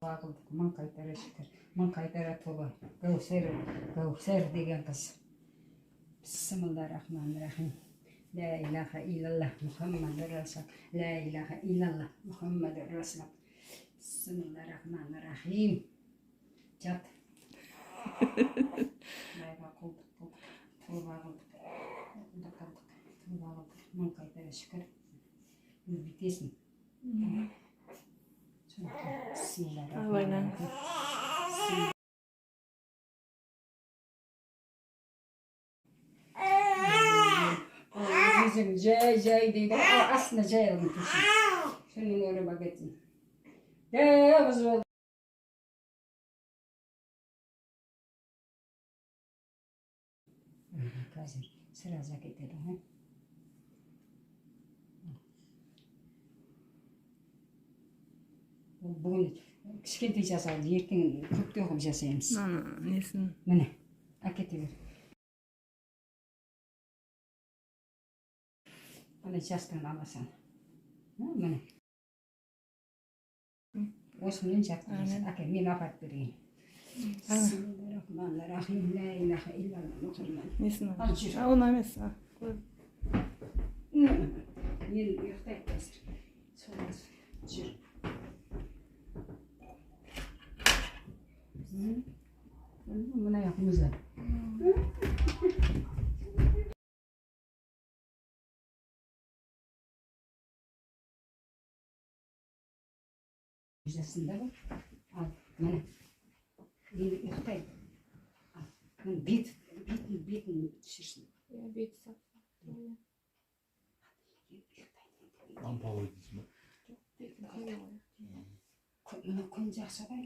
Қылдық, мың қайтара шүкір, мың қайтара тоба. Кәусар, Кәусар деген қыз. Бисмиллахиррахманиррахим. Ла илаха иллаллах Мухаммадур Расул. Ла илаха иллаллах Мухаммадур Расул. Бисмиллахиррахманиррахим. Жат. Құдайға құлдық қылдық, тоба қылдық, құлдық қылдық, тоба қылдық, мың қайтара шүкір. Бүйтесің. Бисмиллахиррахманиррахим. Өзің жай жай дейді ғой, астына жай алған төсек. Соның орап әкетсін. Қыз болды. Қазір сразу әкетеді ғой. Бұл бүгін кішкентай жасалды, ертең көптеу қылып жасаймыз. Мынаны несін? Міне, әкете бер. Ана жастығын аласың. Міне. Осымен жатқызасың. Әке, мен апарып берейін. Бисмиллахиррахманиррахим. Ла илаха иллаллах Мухаммад. Несін? Ал, жүр. А, оны емес. А, қой. Мен ұйықтайды қазір. Сол жүр. Мына аяқ мұзда. Жасында ғой. Ал, міне. Енді ұйықтайды. Ал, міне бетін түсірсін. Иә, беті сап. Енді ұйықтайды. Лампалы дейсің ба? Бетін қою ғой. Мына күн жақсы ғой.